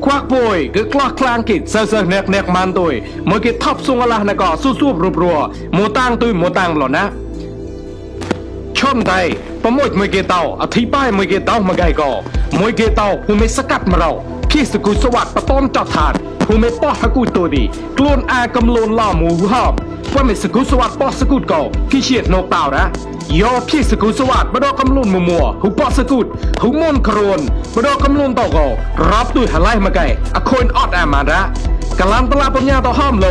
ควักป่วยคือกล้ากลางกิจเซอร์เนกมันตุยเมื่อกี้ทับซุงอะไรนะก็สู้รัวหมูตั้งตุยหมูตั้งหล่อนะชนใดประมวยมวยเกตาอธิบายมวยเกตามาไงก็มวยเกตาผู้ไม่สกัดมาเราพี่สกุลสวัสดิ์ประต้นจอดถานผู้ไม่ป้อฮักูตัวดีกลูนอากำลนล่อหมูห้อมว่าไม่สกุลสวัสดิ์ป้อสกุลก็พี่เฉียดนกเต่านะยอพี่สกุลสวัสดิ์มาดอกำลนมัวหูป้อสกุลหูมนครวนมาดอกำลนต่อก็รับด้วยหันไล่มาไงอโคนอดแอมานะกำลังตลาดปัญญาต่อห้อมโล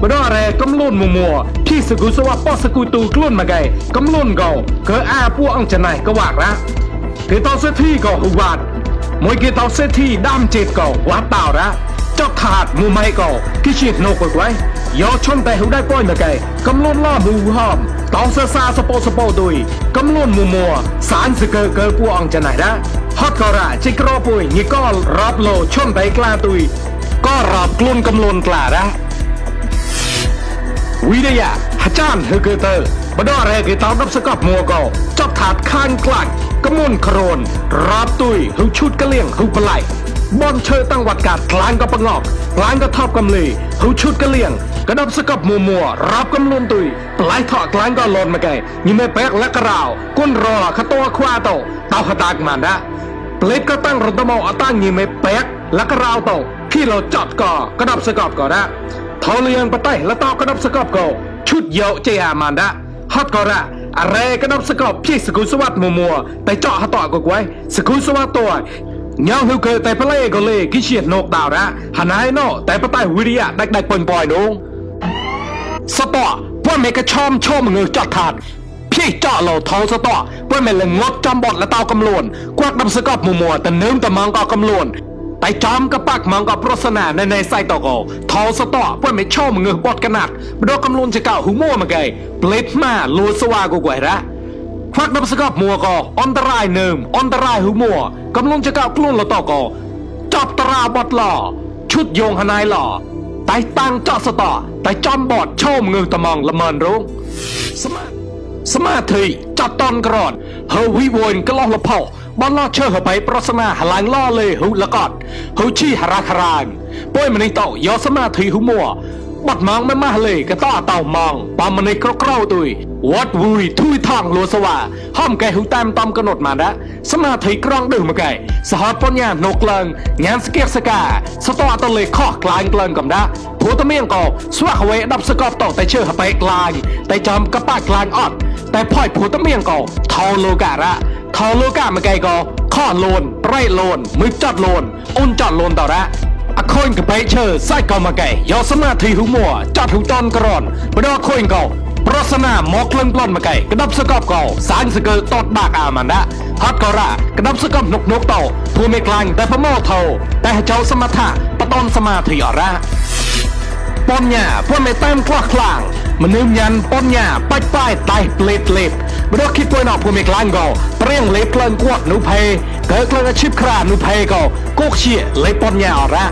มาดออะไรกำลนมัวพี่สกุลสวัสดิ์ป้อสกุลตูกลูนมาไงกำลนก็เกิดอาพวกอังจะไหนก็วากนะเกิดตอนเสียที่ก็หูบาดมวยเกตาเซทีด้ามเจ็ดก่อวัดเต่าระเจ้าถาดมูไม่ก่อกิชิดนกไว้ยอชนแต่หูได้ป้อยมาไกกำลุนล่อมูห้อมตองเซซาสปอดุยกำลุนมัวสารสเกอปัวอังจะไหนนะฮอตกอระจิกรอปุยนี่ก็รับโลชนแต่กล้าตุยก็รับกลุนกำลุนกล้านะวิทยาฮัจานเฮเกเตอร์มาดออะไรกิตาดับสกับมัวก่อเจ้าถาดข้างกลางกำมุนโครนรับตุยหูชุดกระเลี่ยงหูปลายบอลเชยตั้งวัดกาดกลางก็ปะงอกกลางก็ทอบกำลีหูชุดกระเลี่ยงกระดับสกับมัวรับกำลุนตุยปลายถอดกลางก็หล่นมาไกยิ่งไม่แป๊กและกระราวก้นรอขตัวควาโตเตาขตากมันนะเปล็ดก็ตั้งรถมอตั้งยิ่งไม่แป๊กและกระราวโตที่เราจัดก่อกระดับสกับก่อนะเท่าเลียงปะไตและเตากระดับสกับก่อชุดเยอะเจียมันนะฮอตกอระอะไรก็นับสกอบพี่สกุลสวัสดิ์มัวแต่เจาะหาต่อกไว้สกุลสวัสดิ์ตัวเงาหิวเกิดแต่พระเล่ก็เลยกิเชียดนกดาวนะหันหายนอแต่ปะไตวิริยะได้ปล่อยนุ่งสตอว่าเมกะชอมเงือจอดถาดพี่เจาะเหล่าทองสตอว่าเมลงดจำบอดและเตากำลวนกวักนับสกอบมัวแต่เนื้อแต่มังก็กำลวนแต่จอมกระปักมังก็โปรสนาในไซต์ตอกทอสตอว่าไม่ชอบเงือบอดกระหนักบดกำลวนจะเก่าหูโม่มาไงเปล็ดมาลัวสวากูไว้ละควักนับสกับมัวก็อันตรายเนิมอันตรายหูมัวกำลวนจะเก่ากลุ่นละตอกจับตราบอดหล่อชุดโยงหนายหล่อแต่ตั้งเจาะสตอแต่จอมบอดชมเงือตะมองละเมินรุงสมาธิจัดตอนกรอนเฮวิวนก็ล่อละเผาบอลล่อเชื่อไปปรสนาหลังล่อเลยหูละกอดหูชี้หาราคารางป่วยมันในเต่ายอสมาธิหูมัวบัดมองไม่มาเลยก็ต่อเต่ามองปอมมันในกรกเล่าตุยวัดวุยทุยทางลัวสว่าห้อมแกหูแต้มตอมกำหนดมานะสมาธิกรองดื่มมาไกสหปนญาโนกเลิงงานสเกียกสกาสตอตะเลยข้อกลางเกลิงกับนะผัวตะเมียงก็สวะเวดับสกอบต่อแต่เชื่อไปกลางแต่จอมกระปากกลางออดแต่พ่อยผัวตะเมียงก็ทอโลกาละทอโลกามาไกก็ข้อโลนไรโลนมือจัดโลนอุ่นจัดโลนต่อละอคอยกับไปเชื่อไส้กอมาไกยอสมาธิหูมัวจัดหูตอนกรอนไปดอคอยก็ปรสนาหมอกเล่นปล้นมาไกกระดับสกอบก็สารสเกอตอดดากอามันนะฮัดกอระกระดับสกอบนกเต่าผู้ไม่กลางแต่พระโมเทาแต่เจ้าสมถะปะตอนสมาธิอระปนหญ้าพวกไม่เต็มคลาคลางมันนึมยันปนหญ้าป้ายไตเล็บไม่ต้องคิดตัวหนอกผู้ไม่กลางก็เปรี้ยงเล็บเกลินกวดนูเพเกิดเกลินชิบครานูเพก็กุกเชี่ยเล็บปนหญ้าอระ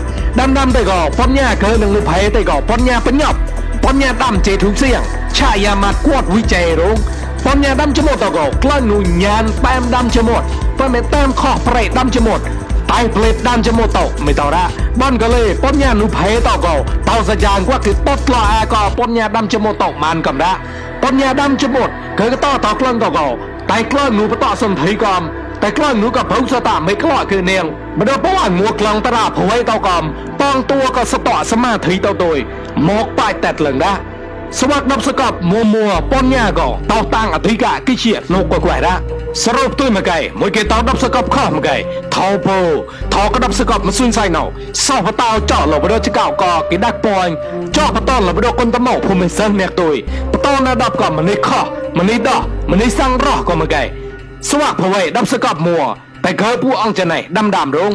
ดำแต่ก็ปนหญ้าเกิดหนึ่งนูเพแต่ก็ปนหญ้าเป็นหยอบปนหญ้าดำเจทุกเสียงชายามากวดวิจัยรุงปนหญ้าดำจมูกตก็กล้านูยานแต้มดำจมูกเพื่อไม่แต้มข้อเปรตดำจมูกไตเปล็ดดำจมูกตไม่ต่อละบ้านก็เลยปนหญ้านูเพตก็เตาสัญญาณว่าคือปดลอแอก็ปนหญ้าดำจมูกตมันกับละปนหญ้าดำจมูกเกิดก็ต่อกล้องตก็ไตกล้องนูปต่อสมถีกรมแต่กล้องนูกับผู้สตาไม่กล้าคือเนียงมาดูป้อนมัวกลางตราผวยเตากรมปองตัวก็สตอสมาธิเตาตัวหมอกปลายแตดเหลืองนะสวัสดับสกับมัวปนหญ้าก็เตาตั้งอธิกากิเชียนกกว่าละสรุปตัวมาไกมวยเกตาดับสกับข้อมาไกทอโปทอกระดับสกับมาซุนใส่เนาสอบพะเตาเจาะหลบไปโดนจะเก่าก็กิดักปอยเจาะพะต้นหลบไปโดนคนตะเมาผู้ไม่เส้นเมียตัวพะต้นระดับก็มันในข้อมันในดอมันในสั่งรอก็มาไกสวัสดิ์พวยดับสกับมัวแต่เกิดผู้อังจะไหนดำรง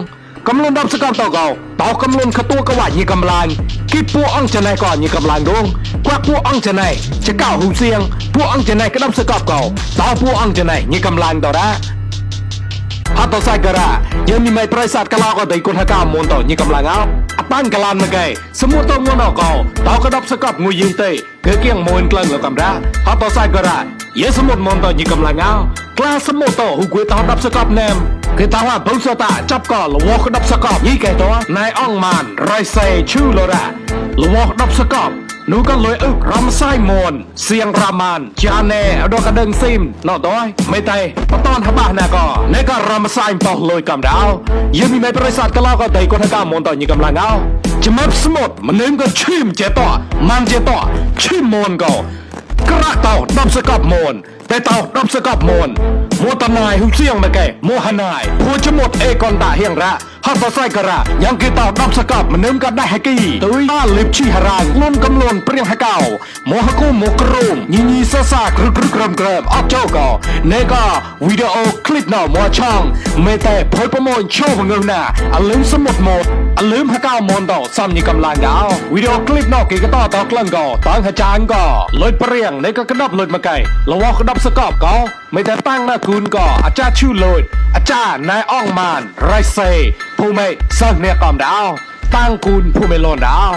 กำลังดับสกับต่อเก่าต่อกำลังขตัวกว่ายีกำลังคิดผู้อังจะไหนก่อนยีกำลังดงกว่าผู้อังจะไหนจะเก่าหูเสียงผู้อังจะไหนก็ดับสกับเก่าต่อผู้อังจะไหนยีกำลังต่อละฮัตโตไซกระยังมีไม่ปราศจากกลาก็ได้คนหักามนต่อยีกำลังเอาปั้นกลานมาไกสมุทรตงวนอเก่าต่อกระดับสกับงูยิงเตะเกเกี่ยงมวนกลางแล้วกำละฮัตโตไซกระเยสมุทรมนต่อยีกำลังเอากล้าสมุทรต่อหูกุยต่อดับสกับแนม คือตั้งว่าปุ๊บสตาจับก่อนหลวงก็ดับสกอบยี่แกตัวนายอ่องมานไรเซชื่อโลระหลวงดับสกอบหนูก็เลยอึกรำไส้มนเสียงรามานจาเน่ดอกกระเดิงซิมนอต้อยไม่ไตปะต้อนทบ้านาก็ในก็รำไส้ต่อเลยกำดาวยังมีไม่บริษัทก็เล่าก็ไตก็ทกามนต่อยี่กำลังเอาจะมับสมุดมันนึงก็ชิมเจต่อมันเจต่อชิมมนก็กระเต่าดับสกอบมนแต่เต่าดับสกอบมนมัวตนายหุ่เสียงมาแกมัวหนายผู้จะหมดเอกอนตาเฮียงระฮัตไซกระยังกีเต่าดับสกอบมันนึงก็ได้ให้กี่ตุ้ยอ้าลิบชีหรางล้นกำลวนเปรี้ยงให้เก่ามัวฮกุมมัวกรุมยีซาซากรึกรึกเกริมออกเจ้าก็เนก็วิดีโอคลิปหน่อมัวช่องเมแต่พอยประมวลโชว์เงินหน้าอันลืมสมุดหมดอันลืมให้เก่ามนต่อซ้ำยี่กำลังดาววิดีโอคลิปนอกกีก็ต่อตอกลังก็ตั้งหจานก็เลยเปรี้ยงในก็กระดับเลยมาไกลแล้วว่ากระดับสกอบก็ไม่แต่ตั้งหน้าคุณก็อาจารย์ชื่อเลยอาจารย์นายอ่องมานไรเซผู้ไม่สร้างเนี่ยกอมดาวตั้งคุณผู้ไม่โลนดาว